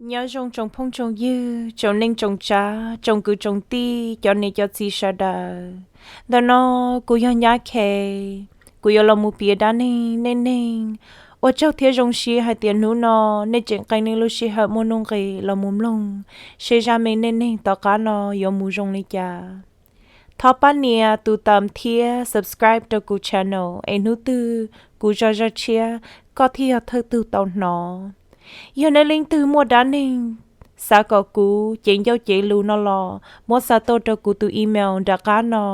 Nyob zoo tsoom phooj tsoom ywg, tsoom neej tsoom tsav, tsoom kwv tsoom tij, cov niam cov txiv sawv daws. Ntawm no kuv yog Nyab Khe, kuv yuav los mus piav dab neeg nej neeg. Ua tsaug thiab zoo siab hais tias hnub no nej tseem qee nej lub sij hawm muaj nuj nqis los mus mloog seb zaj me neej neeg tom qab no yuav mus zoo li cas. Thov pab nias tus thumbs thiab subscribe rau kuv channel es hnub twg kuv zaj zaj tshiab koj thiaj yog thawj tug tau hnov. Yog nej leej twg muaj dab neeg xav kom kuv cev ncauj cev lus no los muab xa tuaj rau kuv tus email nram qab no,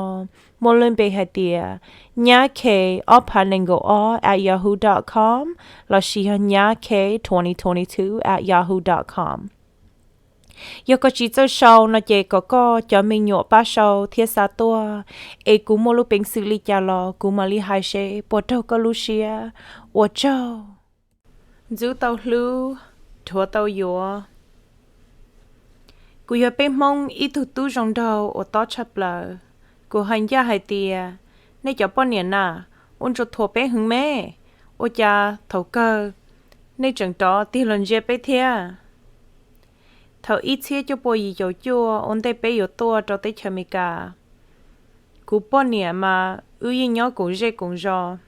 muaj lub npe hais tias nyab khe ob phav nees nkaum ob at yahoo dot com lossis yog nyab khe twenty twenty two at yahoo dot com. Yog koj tsis txawj sau no ces kom koj cov me nyuam pab sau thiab xa tuaj, es kuv muaj lub peev xwm li cas los kuv mam li hais seb puas raug koj lub siab. Ua tsaug. Ntxub tau hlub, dhuav tau yuav. Kuv yog peb Hmoob ib tug tub zoo nraug uas tob tshaj plaws. Kuv hais ncaj hais tias, nej cov poj niam na, ua ntsuas thuam peb heev me, ua cas thaum kawg nej tseem rov tig los ntsia peb thiab. Thaum ib txhiab cuaj pua yim caum cuaj ua ntej peb yuav tuaj rau teb chaws Amelikas, kuv poj niam mas wb yeej nyob koom zej koom zos.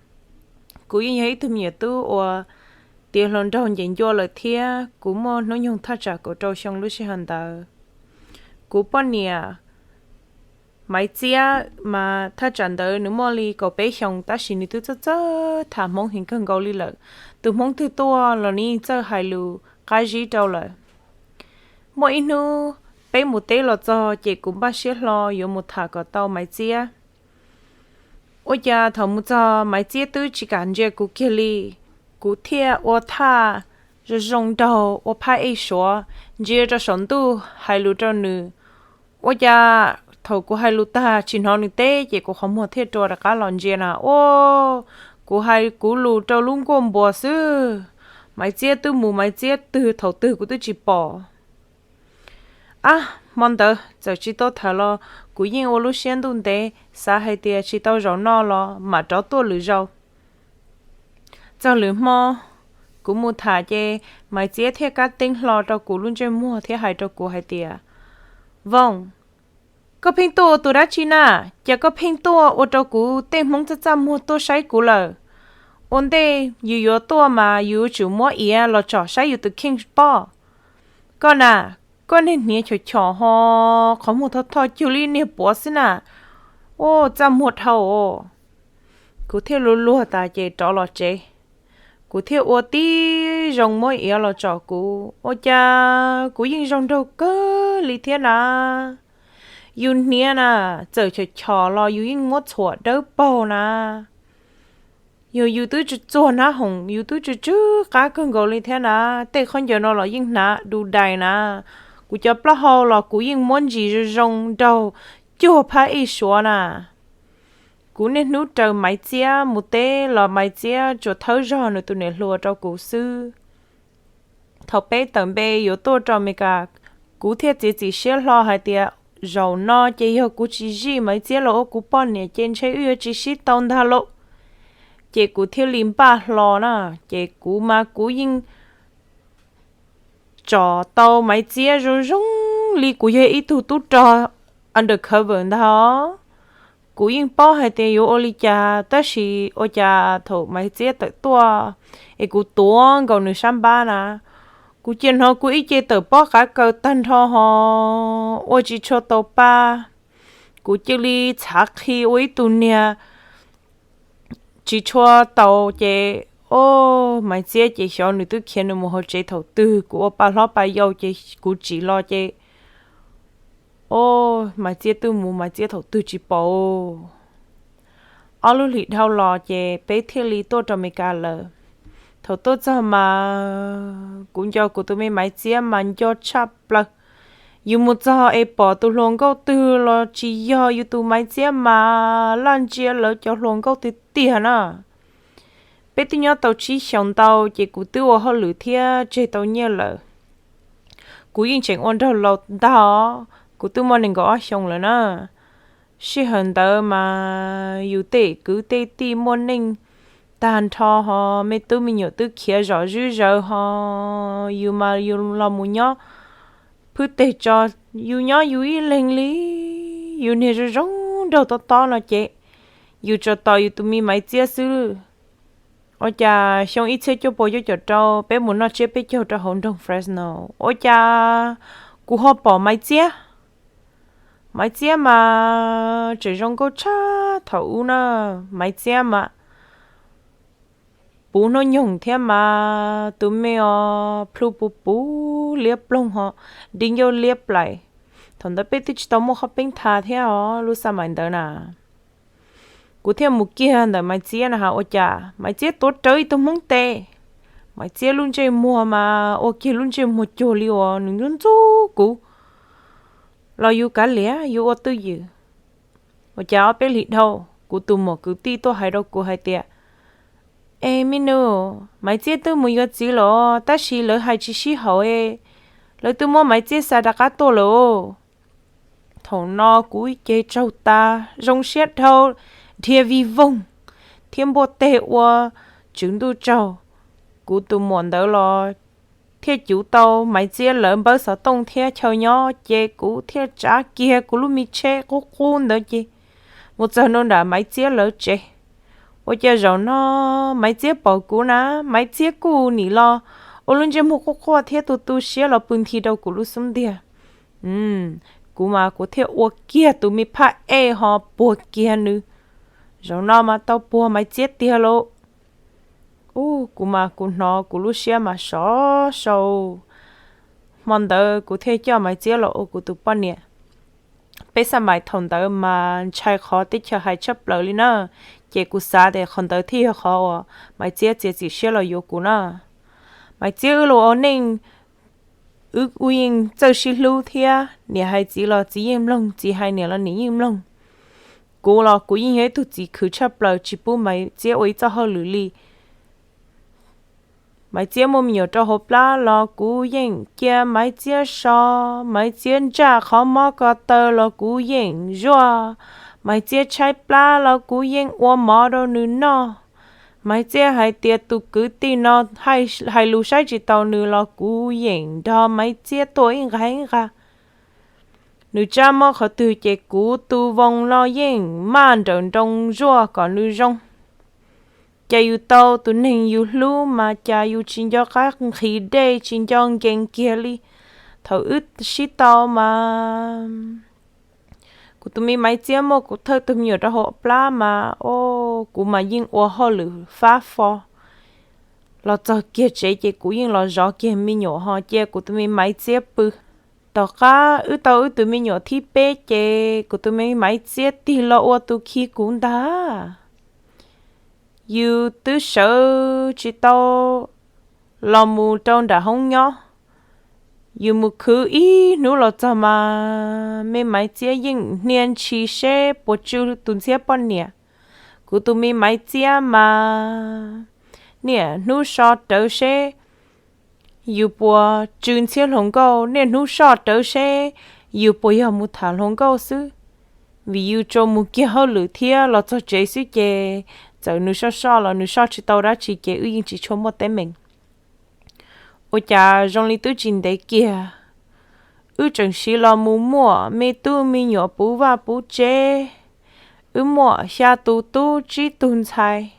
Kuv yeej yog ib tug me nyuam tub uas tiav hluas nraug ncees ncua lawm thiab kuv muaj hnub nyoog thaj tsam kaum rau xyoo lub sij hawm ntawd. Kuv poj niam Maiv Txiab mas thaj tsam ntawd nws muaj li kaum peb xyoos tab sis nws twb txawj txawj tham Hmoob heev kawg nkaus li lawm. Tus Hmoob twg tuaj los nws yeej txawj hais lus qab zib rau lawm. Muaj ib hnub peb mus teb los txog ces kuv npaj siab hlo yuav mus tham kom tau Maiv Txiab. Ua cas thaum mus txog Maiv Txiab twb tsis kam ntsia kuv kiag li. Kuv thiaj ua thaj zoo zoo nraug ua phab ej suav ntsia rau saum ntuj hais lus rau nws. Ua cas thaum kuv hais lus tag tsis hnov nws teb ces kuv qhov muag thiaj rua rov qab los ntsia na. Ua, kuv hais kuv lus rau lub nkuaj npua xwb, Maiv Txiab twb mus Maiv Txiab twg thaum twg kuv twb tsis pom. Ab, hmo ntawd txawm tsis tau tham los kuv yeej ua lub siab ntuj ntev xav hais tias tsis tau zaum no los mam rov tuaj lwm zaus. Txog lwm hmo kuv mus tham ces Maiv Txiab thiaj kab teeb hlo rau kuv lub ntsej muag thiab hais rau kuv hais tias, Voos, koj pheej tuaj ua tus dab tsi na? Cas koj pheej tuaj ua rau kuv tej Hmoob txaj txaj muag tuaj saib kuv lawm? Ua ntej yus yuav tuaj mas yus yuav tsum muab iav los tsom saib yus tus kheej pob. Koj na, koj niag hniav chom chom ho qhov muag thoj thoj cuag li niag puav xwb na. Ua txaj muag dhau. Kuv thiaj luag luag tas ces rov los tsev. Kuv thiaj ua tib zoo muab iav los tsom kuv, ua cas kuv yeej zoo nraug kawg li thiab na. Yus hniav na, txawm chom chom los yus yeej muab txhuam dawb paug na. Yog yus twb tsuag tsuag hnab hoom yus twb tsw tsw qab kawg nkaus li thiab na, tej khaub ncaws no los yeej hnav du dais na. Kuv cov plaub hau los kuv yeej muab ntsis zoo zoo nraug cuag phab ej suav na. Kuv niaj hnub raws Maiv Txiab mus teb los Maiv Txiab tsuas thawb zog nws tus niam hluas rau kuv xwb. Thaum peb tawm npe yuav tuaj rau Amelikas, kuv thiaj txiav txim siab hlo hais tias zaum no ces yog kuv tsis zij Maiv Txiab los ua kuv poj niam ces ntshe wb yuav tsis sib tau ntag lauj. Ces kuv thiaj li npaj hlo na, ces kuv mas kuv yeej tsom tau Maiv Txiab zoo zoo li kuv yog ib tug tub rog undercover ntag. Kuv yeej paub hais tias yuav ua li cas tab sis ua cas thaum Maiv Txiab tawm tuaj es kuv tuav nkaus nws sab npab na, kuv cia hnov kuv ib ce tawm pob qav kaws tag nrho ho ua tsis tshua tau pa. Kuv cia li txhav qhi ua ib tug niag tsis tshua tau ces, o, Maiv Txiab ces xyov nws twb khiav nws mus hauv tsev thaum twg, kuv ua pa hlob pa yau ces kuv tsim los ces, o, Maiv Txiab twb mus Maiv Txiab thaum twg tsis pom. Ob lub hlis dhau los ces peb thiaj li tuaj rau Amelikas lawm. Thaum tuaj txog mas kuv nco kuv tus me Maiv Txiab mas nco tshaj plaws. Yus mus txog es pom tus hluas nkauj twg los tsis yog yus tus Maiv Txiab mas laj ntsia lawv cov hluas nkauj tiag tiag na. Peb twb nyob tau tsib xyoos ntau ces kuv twb ua hauj lwm thiab tseg tau nyiaj lawm. Kuv yeej tseem ua nraug laus ntag os, kuv twb muaj nees nkaum ob xyoos lawm na. Sij hawm ntawd mas yus tej kwv tej tij muaj neej tag nrho ho me tub me nyuam twb khiav zom zwb zaws ho yus mas yus los mus nyob phwb teg tso, yus nyob yus ib leeg li, yus niag zoo zoo nraug tob tob no ces yus tsuas tos yus tus me Maiv Txiab xwb. Ua cas xyoo ib txhiab cuaj pua cuaj caum rau peb mus noj tsiab peb caug rau hauv nroog Fresno, ua cas kuv ho pom Maiv Txiab. Maiv Txiab mas tseem zoo nkauj tshaj thaum ub na. Maiv Txiab mas puv hnub nyoog thiab mas tus me os plhu puv puv liab ploog ho di ncauj liab plais. Thaum ntawd peb twb tsis tau muaj qhov peeb tha thiab os lub xaj mais ntawd na. Kuv thiaj mus kiag ntawm Maiv Txiab na has ua cas Maiv Txiab tuav rawv ib tug hmoob tes. Maiv Txiab lub ntsej muag mas ua kiag lub ntsej muag cuag li uas nws ntxub ntxub kuv los yus kav liam yus ua twj ywm. Ua cas ob peb hlis dhau kuv tus muam kwv tij tuaj hais rau kuv hais tias, Es me nus, Maiv Txiab twb mus yuav txiv lawm tab sis lawv hais tsis sib haum, lawv twb muab Maiv Txiab xa rov qab tuaj lawm. Thaum no kuv ces tsaug tas zoo siab dhau, dhia vig voog thiab npuaj teg ua tswv ntuj tsaug. Kuv tus muam ntawd los thiaj cuv tau Maiv Txiab lawv npawb xov tooj thiab chaw nyob ces kuv thiaj tsav kiag kuv lub me tsheb qub qub ntawd ces mus txog nram Maiv Txiab lawv tsev. Ua cas zaum no Maiv Txiab pom kuv na, Maiv Txiab kuj nim los ua lub ntsej muag quaj quaj thiab tu tu siab los pw nthi rau kuv lub xub ntiag. Kuv mas kuv thiaj ua kiag tus me phaj ej ho puag kiag nws. Zaum no mas tau puag Maiv Txiab tiag lauj. Ub, kuv mas kuv hnov kuv lub siab mas sov sau. Hmo ntawd kuv thiaj coj Maiv Txiab los ua kuv tus poj niam. Peb xaj mais thaum ntawd mas ntshai qhov teb chaws hais tshaj plaws li na, ces kuv xav tias qhov ntawd thiaj yog qhov uas Maiv Txiab txiav txim siab los yuav kuv na. Maiv Txiab wb los ua neej, wb kuj yeej txawj sib hlub thiab, niam hais txiv los txiv yeej mloog, txiv hais niam los niam yeej mloog. Kuv los kuv yeej yog ib tug txiv khwv tshaj plaws tsis pub Maiv Txiab ua ib txoj hauj lwm li. Maiv Txiab muaj me nyuam rau hauv plab los kuv yeem cia Maiv Txiab so, Maiv Txiab ntsaj qhov mob ko taw los kuv yeem zuaj, Maiv Txiab tshaib plab los kuv yeej ua mov rau nws noj. Maiv Txiab hais tias tus kwv tij no hais lus saib tsis taus nws los kuv yeem nrog Maiv Txiab tuaj ib nqa ib nqa. Nws tsab mob qhov twg ces kuv tus voo no yeej maj nrawm nroo zuaj kom nws zoo. Cas yus tau tus neeg yus hlub mas cas yus tsis nco qab nqhis dej tsis nco nkees kiag li. Thaum wb sib tau mas kuv tus me Maiv Txiab muaj kuv thawj tug me nyuam rau hauv plab mas, o, kuv mas yeej ua hauj lwm fab fo. Los txog kiag tsev ces kuv yeej los zov kiag me nyuam ho cia kuv tus me Maiv Txiab pw. Tom qab wb tau wb tus me nyuam thib peb ces kuv tus me Maiv Txiab tig los ua tus khi kuv ntag. Yus twb sawv tsis tau los mus rau nram hoob nyob, yus mus khwv ib hnub los txog mas me Maiv Txiab yeej hnia ntshis seb puas tsw tus ntxhiab poj niam. Kuv tus me Maiv Txiab mas niaj hnub so rawv seb yus puas tsw ntxhiab hluas nkauj, niaj hnub soj rawv seb yus puas yog mus tham hluas nkauj xwb. Vim yus tsuas mus kiag hauj lwm thiab los txog tsev xwb ces txawm nws soj soj los nws soj tsis tau dab tsi ces wb yeej tsis tshua muaj teeb meem. Ua cas zoo li twb tsis ntev kiag, wb tseem siv los mus muaj me tub me nyuam puv vaj puv tsev. Wb muaj xya tus tub tsib tug ntxhais.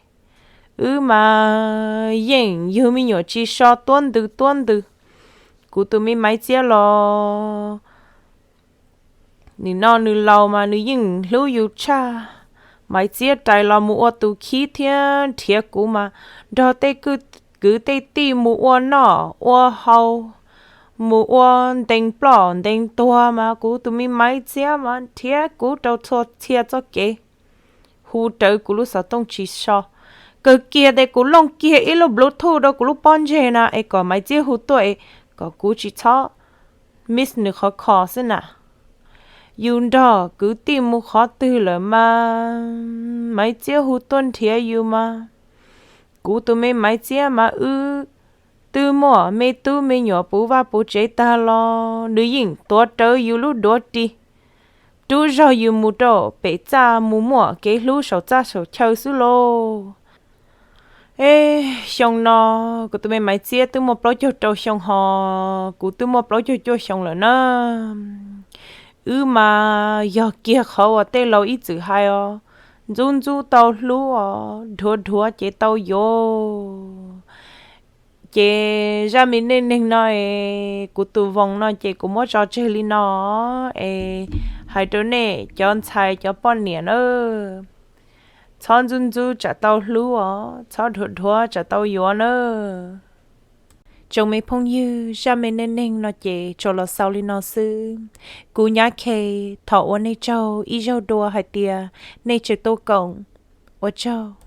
Wb mas yeej yug me nyuam tsis so tuab ntws tuab ntws. Kuv tus me Maiv Txiab los nim no nws laus mas nws yeej hlub yus tshaj. Maiv Txiab rais los mus ua tus khib thiab nrhiav kuv mas nrog tej kwv tej tij mus ua noj ua haus, mus ua ntees ploj ntees tuag mas kuv tus me Maiv Txiab mas nrhiav kuv rau txhua txhia txoj kev, hu rawv kuv lub xov tooj tsis so. Kawg kiag tes kuv looj kiag ib lub Bluetooth rau kuv lub pob ntseg na es kom Maiv Txiab hu tuaj es kom kuv tsis txhob miss nws qhov call xwb na. Yus nrog kwv tij mus qhov twg lawm mas Maiv Txiab hu tuaj nrhiav yus mas. Kuv tus me Maiv Txiab mas wb twb muaj me tub me nyuam puv vaj puv tsev tag los nws yeej tuav rawv yus lub duav ris, rub zog yus mus rau pem txaj mus muaj kev hlub saum txaj saum chaw xwb lauj. Eb, xyoo no kuv tus me Maiv Txiab twb muaj plaub caug rau xyoo hos kuv twb muaj plaub caug cuaj xyoo lawm na. Wb mas yog kiag qhov uas tej laus ib txwm hais os, ntxub ntxub tau hlub os, dhuav dhuav ces tau yuav. Ces zaj me neej neeg no es kuv tus voos no ces kuv muab tso tseg li no es hais rau nej cov ntxhais cov poj niam na, txhob ntxub ntxub tsam tau hlub os, txhob dhuav dhuav tsam tau yuav na. Tsoom me phooj ywg, zaj me neej neeg no ces tsuas los xaus li no xwb. Kuv Nyab Khe thov ua nej tsaug ib zaug dua hais tias nej tseem tuaj koom, ua tsaug.